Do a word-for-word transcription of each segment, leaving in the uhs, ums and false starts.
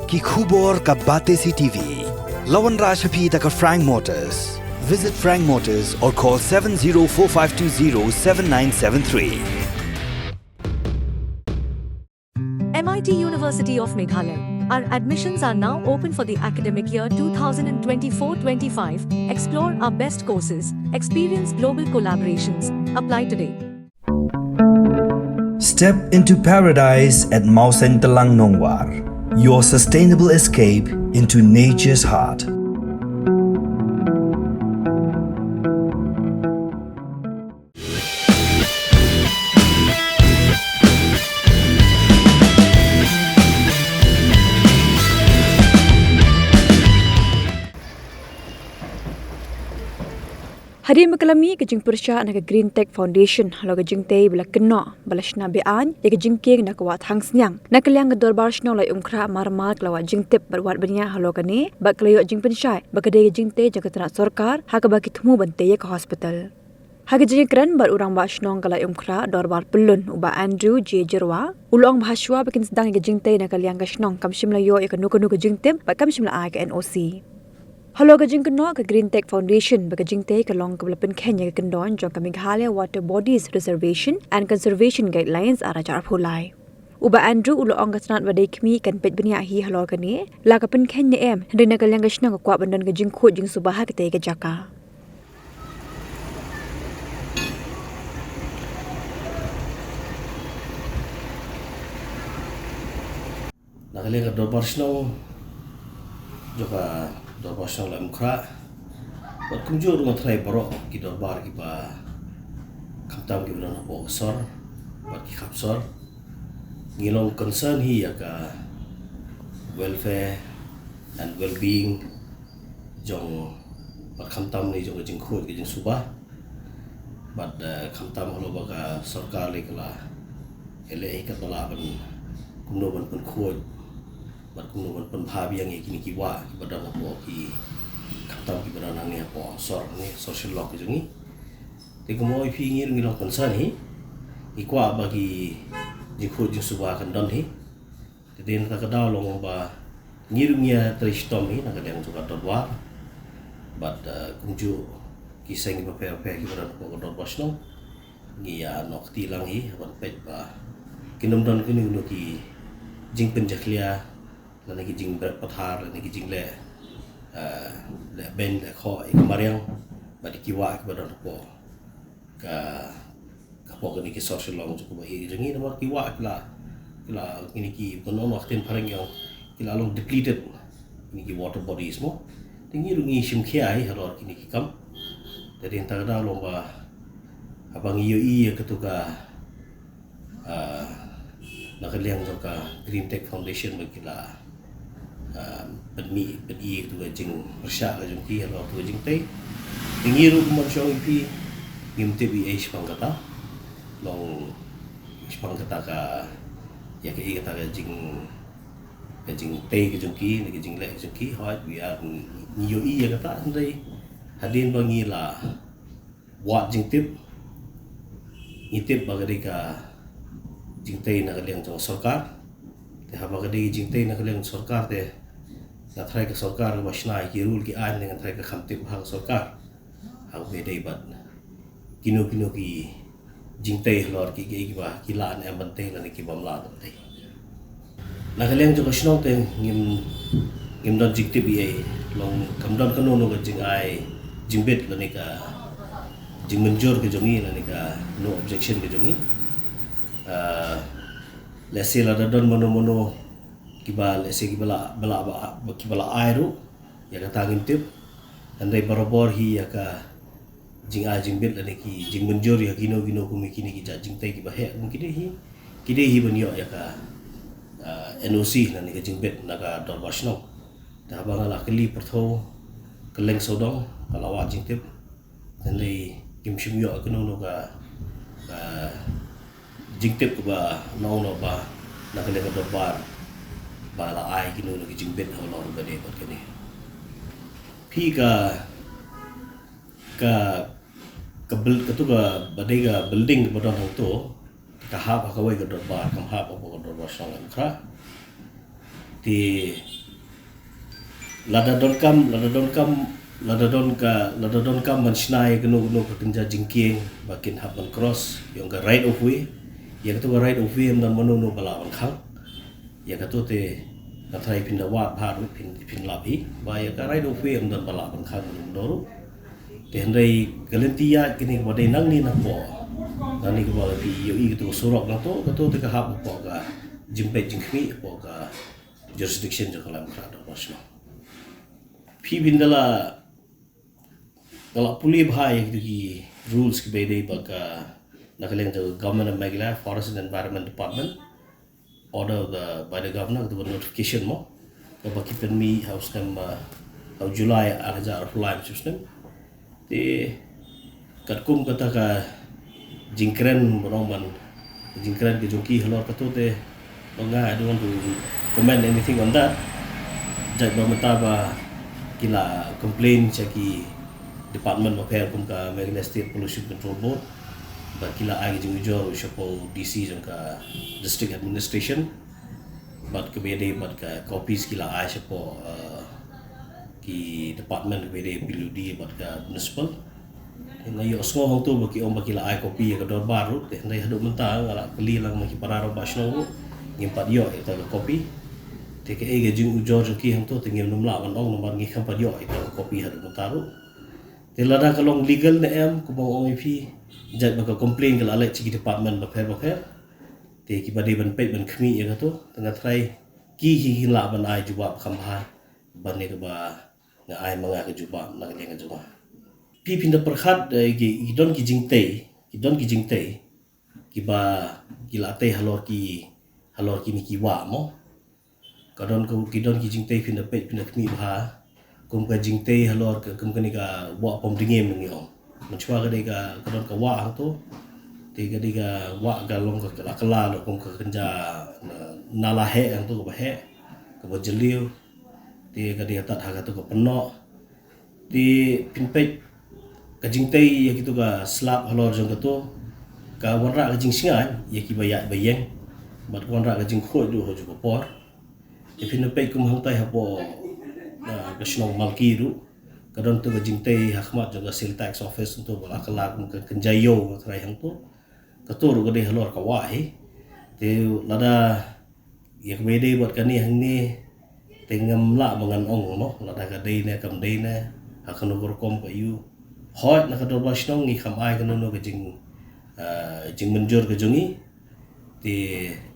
Ki khubor ka Batesi T V. La wanrah sha phi da ka Frank Motors. Visit Frank Motors or call seven zero four five two zero seven nine seven three. M I T University of Meghalaya. Our admissions are now open for the academic year two thousand twenty-four twenty-five. Explore our best courses, experience global collaborations. Apply today. Step into paradise at Mawsyntelang Nongwar, your sustainable escape into nature's heart. Hadien ba ka la mih ka jingpyrshah na ka Green Tech Foundation halor ka jingtei ba la kynnoh ba la shna be-aiñ ïa ka jingkieng na ka Wah Thangsniang, na ka liang ka Dorbar Shnong Laitumkhrah mar-mar ka la wad jingtip bad wad bniah halor kane bad ka la ïoh jingpynshai ba ka dei ka jingtei jong ka tnat sorkar ha kaba ki thmu ban tei ïa ka hospital. Ha ka jingïakren bad u Rangbah Shnong ka Laitumkhrah Dorbar Pyllun u Bah Andrew J Jyrwa, u la ong ba hashuwa ba kin sdang ïa ka jingtei na ka liang ka shnong kam shym la ïoh ïa kano kano ka jingtip bad kam shym la ai ka N O C. Halor ka jingkynnoh ka Green Tech Foundation ba ka jingtei ka long kaba la pynkheiñ ïa ka kyndon jong ka Meghalaya Water Bodies Reservation and Conservation Guidelines ar hajar arphew lai. U Bah Andrew u la ong ka tnat ba dei khmih kan peit bniah hi halor kane, la ka pynkheiñ ne em, hynrei na ka liang ka shnong ka kwah ban don ka jingkhuid jingsuba ha katei ka jaka. Na ka liang ka Dorbar Shnong jong ka Dorbar Shnong Laitumkhrah bad kumjuh ruh nga tharai baroh ki dorbar kiba khamtam kiba don hapoh ka sor bad ki khap sor, ngi long concern hi ïa ka welfare and well-being jong, bad khamtam ne jong ka jingkhuid ka jingsuba. Bad, eh, khamtam halor ba ka sorkar lei ka la ïaleh hi katba lah ban kumno ban pynkhuid bad kumno ban pynbha biang ïa kine ki wah kiba don hapoh ki, khamtam kiba don hangne hapoh sor, hangne sor Shillong ka jong ngi. Te kumno ïa phi, ngi ruh ngi long concern hi, ngi kwah ba ki jingkhuid jingsuba kan don hi. Te dei na kata ka daw long ba ngi ruh ngi ïa trei shitom hi na ka liang jong ka dorbar bad, eh, kumjuh ki seng kiba pher pher kiba don hapoh ka dorbar shnong. Ngi ïa noh kti lang hi ban peit ba kin ym don kino kino ki jingpynjakhlia lane ki jingbret pathar lane ki jingleh, eh, leh beiñ leh khoh ïa ka mariang bad ïa ki wah kiba don hapoh ka, ka hapoh kine ki sor Shillong jong ka Bahaïing jong ngi, namar ki wah ki la, ki la, kine ki, ba nong noh ktien phareng ïa, ki la long depleted, kine ki water bodies mo. Te ngi ruh ngi shim khia hi halor kine ki kam. Te dei na kata ka daw long ba haba ngi ïohi ïa katu ka, ah, na ka liang jong ka Green Tech Foundation ba ki la, ah, pynmih, pynmih ïa katu ka jingpyrshah ka jong ki halor katu ka jingtei. Te ngi ruh kumba shong ïa phi ngim tip ei ei shaphang kata. Long shaphang kata ka, ïa ka, ïa kata ka jing, ka jingtei ka jong ki ne ka jingleh ka jong ki. Hooid, we are, ngi ïohi ïa kata, hynrei hadien ba ngi la wad jingtip, ngi tip ba ka dei ka jingtei na ka liang jong sorkar. Te haba ka dei jingtei na ka liang sorkar te nga tharai ka sorkar kaba shna ïa ki rule ki aiñ, te nga tharai ka kham tip ha ka sorkar ha kaba dei bad kino kino ki jingtei halor ki, ki, kiba ki lah ne em ban tei lane ki bym lah ban tei. Na ka liang jong ka shnong te ngim, ngim don jingtip ei ei, long kam don kano kano ka jingai jingbit lane ka jingmynjur ka jong ngi lane ka no objection ka jong ngi. Ah, lehse lada don mano mano kiba, lehse kiba la, ba la, ba, ba kiba la ai ruh, ïa kata ngim tip. Hynrei barabor hi ïa ka jingai jingbit lane ki jingmynjur ïa kino kino kum kine ki jait jingtei kiba heh kum kine hi, ki dei hi ban ïoh ïa ka, ah, N O C lane ka jingbit na ka dorbar shnong. Te haba nga la kylli pyrthew kylleng sawdong, ka la wad jingtip. Hynrei kim shym ïoh kano kano ka, ka jingtip kaba ong noh ba na ka liang ka dorbar ba la ai kino kino ki jingbit halor ba dei bad kane. Phi, ka, ka, ka buil-, katu kaba dei ka building kaba don hangto, ka hap ha kawei ka dorbar, kam hap ha ka dorbar shnong Laitumkhrah. Te Lada donkam, lada donkam, lada don ka, lada donkam ban shna ïa kano kano ka kynja jingkieng ba kin hap ban cross ïa ka right of way. Ïa kato ka right of way ym don mano mano ba lah ban khang. Ïa kato te nga tharai phin da wad bha ruh phin, phin lap hi ba ïa ka right of way ym don ba lah ban khang mano mano ruh. Te hynrei ka lynti ïaid kane kaba dei nangne na pdeng, nangne kaba phi ïohi kato ka surok nangto, kato te ka hap hapoh ka jingpeit jingkhmih hapoh ka jurisdiction jong ka Laitumkhrah Dorbar Shnong. Phi, phin da la, nga la pule bha ïa kito ki rules kiba dei ba ka, na ka liang jong ka Government of Meghalaya Forest and Environment Department, order of the, by the governor, kato ka notification mo, kaba ki pynmih ha u snem, uh, ha u July ar hajar arphew lai mynta u snem. Te katkum kata ka jingkren, ba ong ban, jingkren ka jong ki halor kato te, ba nga, I don't want to comment anything on that. Jait ba mynta ba ki la complain sha ki department bapher kum ka Meghalaya State Pollution Control Board, ba ki la ai ka jingujor shapoh D C jong ka District Administration. Bad kaba dei bad ka copies ki la ai shapoh, uh, ki department kaba dei P W D bad ka municipal. Nga ïohsngew hangto ba ki ong ba ki la ai copy ïa ka dorbar ruh, te hynrei haduh mynta nga la kylli lang ma ki para rangbah shnong ruh, ngim pat ïoh ïa ka copy. Te kaei ka jingujor jong ki hangto te ngim nym lah ban ong namar ngi khlem pat ïoh ïa ka copy haduh mynta ruh. Te lada ka long legal ne em, kumba ong ïa phi, jait ba ka complain ka la leit sha ki department bapher bapher. Te kiba dei ban peit ban khmih ïa kato, te nga tharai ki, ki, kin lah ban ai jubab kham bha ban ïa kaba nga ai ma nga ka jubab na ka liang ka jong nga. Phi, phin da pyrkhat, eh, ki, ki don ki jingtei, ki don ki jingtei kiba ki la tei halor ki, halor kine ki wah mo. Ka don ka, ki don ki jingtei, phin da peit, phin da khmih bha. Kum ka jingtei halor ka, kum kane ka wah pom dngiem ngi ong. Mynshuwa ka dei ka, ka don ka wah hangto. Te ka dei ka wah ka long ka la kylla kum ka kynja na, nala heh hangto, kaba heh, kaba jylliew. Te ka dei tad ha kato ka pynnoh. Te phin peit ka jingtei ïa kito ka slap halor jong kato ka wanrah ka jingshngaiñ ïa kiba ïaid ba ïeng bad ka wanrah ka jingkhuid ruh ha kajuh ka por. Te phin peit kum hangtai hapoh, ah, ka shnong Malki ruh ka don to ka jingtei ha khmat jong ka Sales Tax Office, to ba la kylla kum ka kynja ïew, nga tharai hangto. Kato ruh ka dei halor ka wah hi. Te lada ïa kaba dei bad kane hangne te ngam lah ba ngan ong mo, lada ka dei ne kam dei ne, ha kano ka rukom ka ïu. Hooid, na ka dorbar shnong ngi kham ai kano kano ka jing, ah, jingmynjur ka jong ngi. Te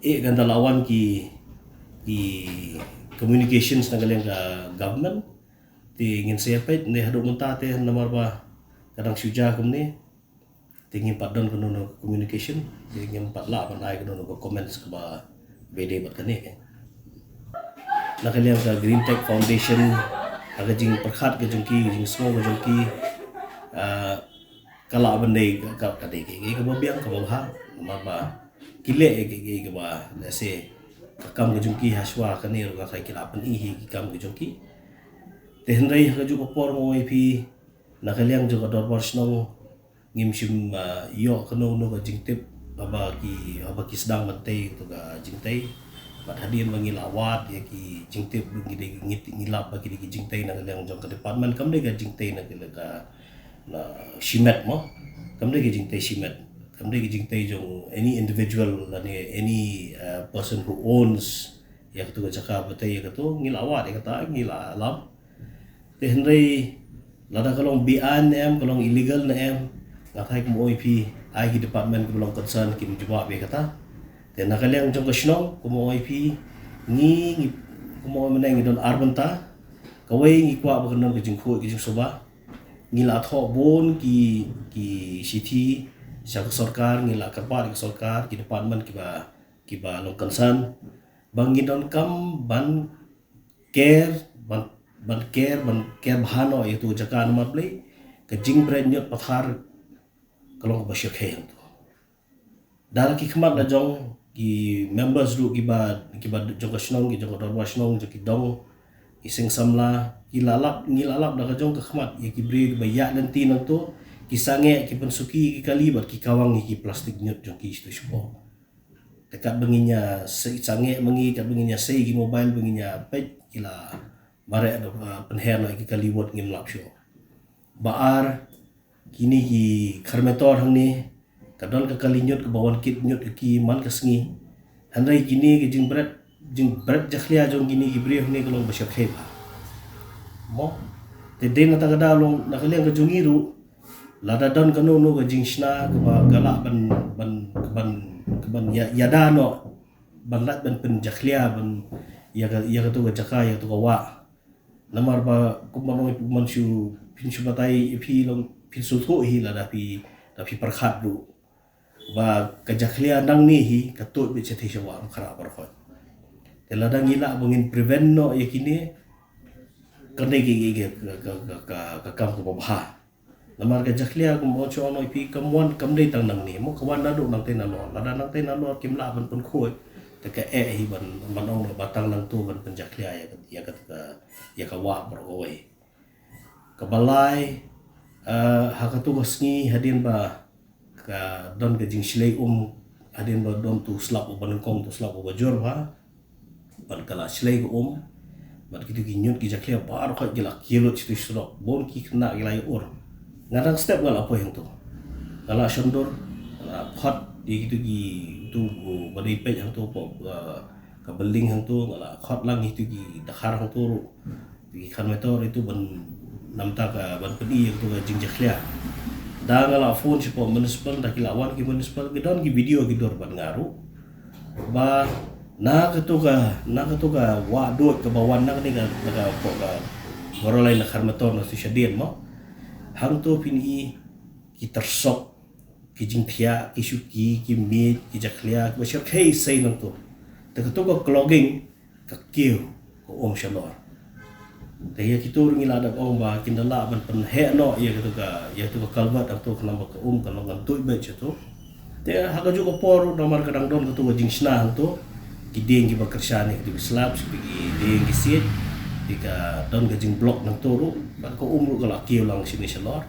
eh, kan da la wan ki, ki communications na ka liang ka government. Te ngin sa ïa peit ne haduh mynta te namar ba ka dang shu jia kumne. Te ngim pat don kano kano communication, te ngim pat lah ban ai kano kano comments kaba bede bad kane ke. Na ka liang ka Green Tech Foundation, ha ka jingpyrkhat ka jong ki, ka jingsngew ka jong ki, ah, ka lah ban dei ka, ka, ka dei ka, ka, kaba biang kaba bha, namar ba ki leh ka, ka, kaba, let's say, ka kam ka jong ki ha shuwa kane ruh ka, ki lah pyni hi ki kam ka jong ki. Te hynrei ha kajuh ka por mo ïa phi, na ka liang jong ka dorbar shnong, ngim shym, ah, ïoh kano kano ka jingtip haba ki, haba ki sdang ban tei to ka jingtei. Bad hadien ba ngi la wad ïa ki jingtip, ngi dei, ngi, ngi lap ba ki dei ki jingtei na ka liang jong ka department, kam dei ka jingtei na ka, na shimet mo. Kam dei ka jingtei shimet. Kam dei ka jingtei jong any individual lane any, ah, person who owns ïa kato ka jaka ba tei ïa kato, ngi la wad ïa kata, ngi la lap. Te hynrei lada ka long be-aiñ ne em, ka long illegal ne em, nga tharai kumba ong ïa phi, ai ki department kiba long concern kin jubab ïa kata. Te na ka liang jong ka shnong, kumba ong ïa phi, ngi, ngi, kumba ong mynne ngi don ar bynta. Kawei, ngi kwah ba kan don ka jingkhuid ka jingsuba. Ngi la thoh bun ki, ki shithi sha ka sorkar, ngi la kyrpad ïa ka sorkar, ki department kiba, kiba long concern, ba ngin donkam ban ker, ban, ban ker, ban ker bha noh ïa tu jaka, namar balei ka jingbret ñiut pathar ka long kaba shyrkhei hangtu. Da la ki khmat la jong ki members ruh kiba, kiba jong ka shnong, ki jong ka dorbar shnong, jong ki dong, ki seng samla, ki la lap, ngi la lap da ka jong ka khmat ïa ki briew kiba ïaid lynti nangtu, ki sangeh, ki pynsuki ki kali bad ki kawang ïa ki plastik ñiut jong ki shitu shipor. Te katba ngin ïa sei, sangeh ma ngi, katba ngin ïa sei ki mobile, ba ngin ïa peit, ki la Ba re, uh, pynher noh ïa ki kali vote ngim lap shuh. Ba ar, kine ki kharmetor hangne, ka don ka kali ñiut kaba wan kit ñiut ïa ki man ka sngi. Hynrei kine ki jingbret, jingbret jakhlia jong kine ki briew hangne ka long ba shyrkhei bha. Mo, te dei na kata ka daw long, na ka liang ka jong ngi ruh, lada don kano kano ka jingshna kaba ka lah ban, ban, ban, ban ïa, ïada noh, ban lah ban pynjakhlia, ban ïa ka, ïa kato ka jaka, ïa kato ka wah. Namar ba kumba long, man shu, phin shu batai, phi long, phin shu thoh hi lada phi, lada phi pyrkhat ruh ba ka jakhlia nangne hi ka tuid beit shathie sha wah Umkhrah baroh khoit. Te lada ngi lah ba ngin prevent noh ïa kine, ka dei ka, ka, ka kam kaba bha. Namar ka jakhlia kumba ong shu ong noh ïa phi, kam wan, kam dei tang nangne, mo, ka wan naduh nangtei nalor. Lada nangtei nalor kim lah ban pynkhuid, te ka eh hi ban, ban ong ba tang nangto ban pynjakhlia ïa ka, ïa ka, ïa ka wah baroh kawei. Kaba lai, eh, ha kato ka sngi hadien ba ka don ka jingshlei um, hadien ba don uto u slap uba nyngkong, uto u slap uba jur bha, bad ka la shlei ka um, bad kito ki ñiut ki jakhlia baroh khoit ki la kiew lut shato sha surok, bun ki khynnah ki la ïa ur. Nga dang step nga la poi hangto. Nga la shon dur, nga la khot ïa kito ki, uto uba dei peit hangto, pok, uh, ka building hangto, nga la khot lang ïa kito ki dkhar hangto ruh, ki kharmetor ito ban namta ka ban pyni ïa kato ka jingjakhlia. Da nga la phone shapoh municipal, da ki la wan ki municipal, ki don ki video ki dur bad nga ruh. Ba na kato ka, na kato ka wah duid kaba wan na kane ka, na ka, ka, ka baroh lai na kharmetor na shato shadien mo. Hangto phin i ki tyrsok, ki jingthiah, ki shuki, ki miej, ki jakhlia, kiba shyrkhei sei nangto. Te kato ka clogging, ka kiew ka um shalor. Te ïa kito ruh ngi la dep ong ba kin da lah ban pynheh noh ïa kato ka, ïa kato ka culvert hangto khnang ba ka um kan long kan tuid beit shato. Te ha kajuh ka por ruh namar ka dang don kato ka jingshna hangto, ki dieng kiba kyrshan ïa kato ki slab, ki dieng ki siej, te ka don ka jingblock nangto ruh, bad ka um ruh ka la kiew lang shane shalor.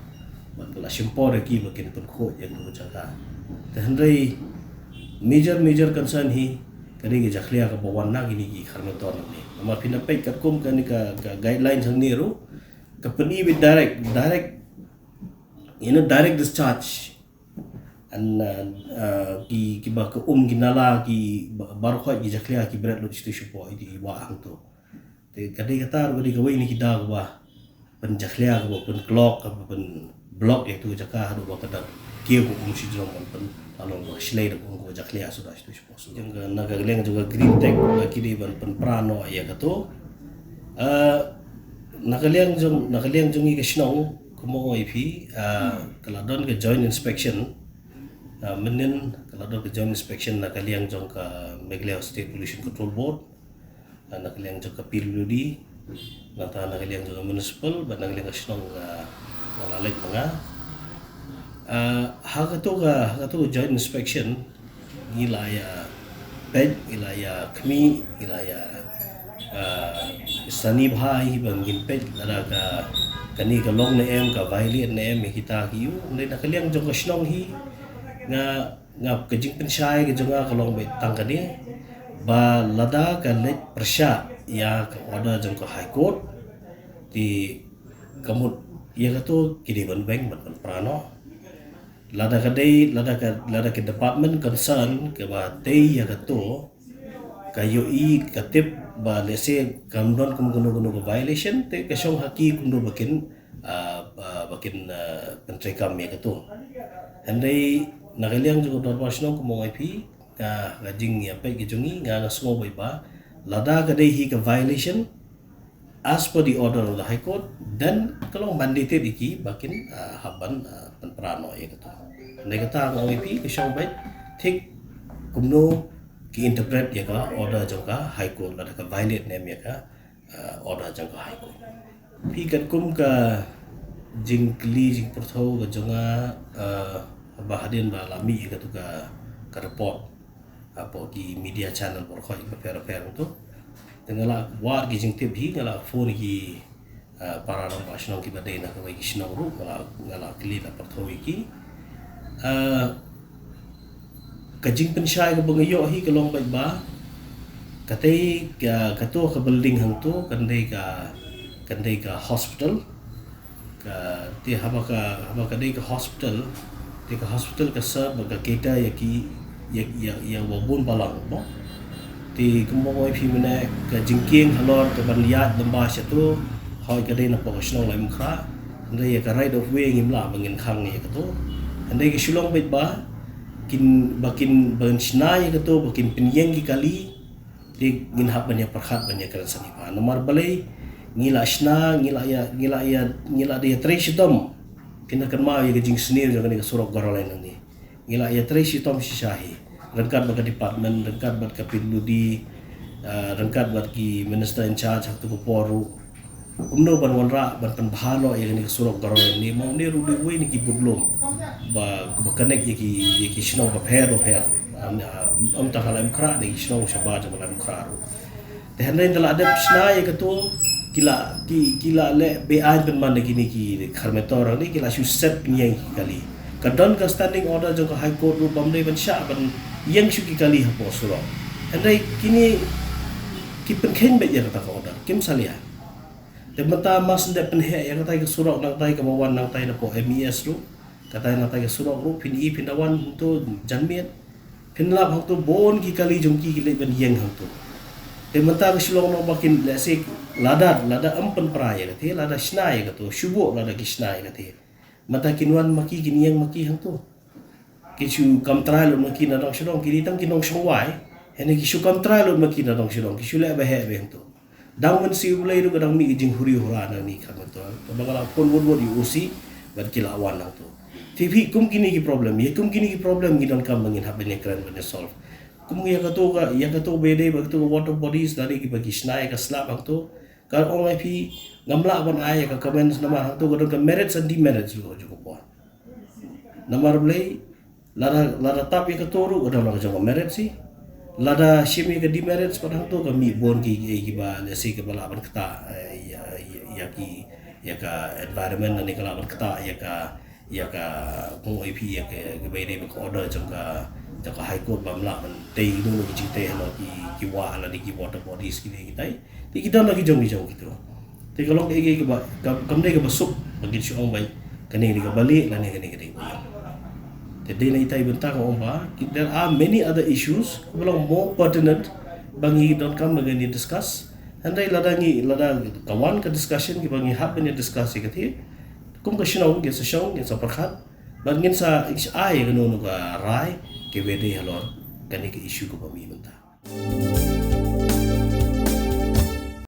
Bad ka la shim por ïa ki ba kin pynkhuid ïa kato ka jaka. Te hynrei major, major concern hi ka dei ka jakhlia kaba wan na kine ki kharmetor nangne. Namar phin da peit katkum kane ka, ka guidelines hangne ruh, ka pyni beit direct, direct, you know, direct discharge. And, uh, uh, ki, kiba ka um ki nala ki ba-, baroh khoit ki jakhlia ki bret lut shato shapoh ito i wah hangto. Te ka dei kata ruh ka dei kawei na ki daw kaba pynjakhlia, kaba pynclog, kaba pynblock ïa kato ka jaka haduh ba ka da kiew ka um shijrong ban pyn, la long ba shlei da ka um kaba jakhlia suda shato shapoh. Jong ka, na ka liang jong ka Green Tech, ba ki dei ban pynpra noh ïa kato. Ah, na ka liang jong, na ka liang jong ngi ka shnong, kumba ong ïa phi, ah, ka la don ka joint inspection. Ah, mynnin ka la don ka joint inspection na ka liang jong ka Meghalaya State Pollution Control Board, ah, na ka liang jong ka P W D, nangta na ka liang jong ka municipal, bad na ka liang ka shnong, ah, nga la leit ma nga. Ah, ha kato ka, ha kato ka joint inspection, ngi la ïa peit, ngi la ïa khmih, ngi la ïa, ah, sani bha hi ba ngin peit lada ka, kane ka long ne em, ka violate ne em ïa kita ki ïew. Hynrei na ka liang jong ka shnong hi, nga, nga ka jingpynshai ka jong nga ka long beit tang kane, ba lada ka leit pyrshah ïa ka order jong ka High Court, te ka mut ïa kato ki dei ban weng, ban pynpra noh. Lada ka dei, lada ka, lada ka department concern kaba tei ïa kato ka ïohi, ka tip ba lehse kam don kum kano kano ka violation, te ka shong ha ki kumno ba kin, ah, ah, ba kin, ah, pyntreikam ïa kato. Hynrei na ka liang jong ka dorbar shnong kumba ong ïa phi, ka, ka jingïapeit ka jong ngi, nga, nga sngew beit ba lada ka dei hi ka violation, as per the order of the High Court, then ka long mandated ïa ki ba kin, ah, hap ban, ah, pynpra noh ïa kato. Hynrei kata nga ong ïa phi, ka shong beit thik kumno ki interpret ïa ka order jong ka High Court, lada ka violate ne em ïa ka, ah, order jong ka High Court. Phi, katkum ka jingkylli jingpyrthew ka jong nga, ah, ba hadien ba la mih ïa kato ka, ka report hapoh ki media channel baroh khoit bapher bapher to. Te nga la wad ki jingtip hi, nga la phone ïa ki, ah, para rangbah shnong kiba dei na kawei ki shnong ruh, nga la, nga la kylli, la pyrthew ïa ki. Ah, ka jingpynshai kaba nga ïoh hi ka long beit ba katei ka, kato ka building hangto kan dei ka, kan dei ka hospital. Ka te haba ka haba ka dei ka hospital, te ka hospital ka sa ba ka cater ïa ki ïa ïa ïa wa bun balang mo. Te kumba ong phi mynne ka jingkieng halor ka ban ïaid lem bad shato, hoi ka dei na pok shnong Laitumkhrah. Hynrei ïa ka right of way ngim lah ba ngin khang ïa kato. Hynrei ka Shillong bad ba kin ba kin ban shna ïa kato ba kin pynïeng ki kali. Te ngin hap ban ïa pyrkhat ban ïa kren sani ba namar balei ngi la shna ngi la ïa ngi la ïa ngi la dei trei shitom. Kynda kan ma ïa ka jingsniew jong kane ka surok Garo Line ni. Ngi la ïa trei shitom shisha hi. Ryngkat bad ka department, ryngkat bad ka P W D, uh, ryngkat bad ki minister in charge ha tu ka por ruh. Kumno ban wanrah ban pynbha noh ïa kane ka surok Garo Line ni, mo ne ruh dei wei ni ki budlum ba ba connect ïa ki ïa ki shnong bapher bapher. Am am ta Laitumkhrah ne ki shnong shabar jong Laitumkhrah ruh. Te hynrei nda la dep shna ïa kato ki la ki ki la leh beaiñ pynban da kine ki kharmetor ni ki la shu set pynïeng ki kali. Ka don ka standing order jong ka High Court ruh bam dei ban shah ban ïeng shu ki kali hapoh surok. Hynrei kine ki pynkheiñ beit ïa kata ka order. Kim salia. Te mynta mas nda pynheh ïa katai ka surok nangtai kaba wan nangtai napoh M E S ruh. Katai nangtai ka surok ruh phin i phin da wan hangto janmiet. Phin lap hangto bun ki kali jong ki ki leh ban ïeng hangto. Te mynta ka Shillong nong ba kin leh sik lada lada em pynpra ïa kate lada shna ïa kato shubo lada ki shna ïa kate. Mynta kin wan ma ki kin ïeng ma ki hangto. Ki shu kam trai lut ma ki na dong shalong ki dei tang ki nongshong wai. Hynrei ki shu kam trai lut ma ki na dong shalong ki shu leh ba heh ba hangto. Dang mynsiem U Blei ruh ka dang mih ka jinghuri hura na ni kharmetor. Kaba ka la phone wut wut ïa U C bad ki la wan hangto. Te phi kum kine ki problem ïa kum kine ki problem ngi donkam ba ngin hap ban ïa kren ban ïa solve. Kum ïa kato ka ïa kato ba dei ba kato ka water bodies da dei kiba ki shna ïa ka slab hangto. Ka ong ai phi ngam lah ban ai ïa ka comments namar hangto ka don ka merits and demerits ruh ka jong ka por. Namar balei lada lada tap ïa kato ruh ka don la ka jong ka merits hi. Lada shim ïa ka demerits pat hangto ka mih bun ki ki kiba lehse kiba lah ban ktah ïa ïa ki ïa ka environment ne ka lah ban ktah ïa ka ïa ka kong ai phi ïa ka ka bai dei ka order jong ka jong ka High Court bam lah ban tei no ki jingtei hano ki ki wa la ni ki water bodies ki dei ki tai. Te ki don la ki jong ki jong kito. Te ka long ka ïa ka ba kam kam dei ka ba suk ba kin shu ong bai kane ni ka ba leh la ni kane ka dei ba ïa. Te dei na itai bynta ka ong ba there are many other issues ka ba long more pertinent ba ngi donkam ba ngi discuss. Hynrei lada ngi lada ka wan ka discussion ki ba ngi hap ba ngi discuss ïa ka te. Kum ka shnong ngin sa shong ngin sa pyrkhat bad ngin sa ai kano kano ka rai ka ba dei halor kane ka issue ka ba mih mynta.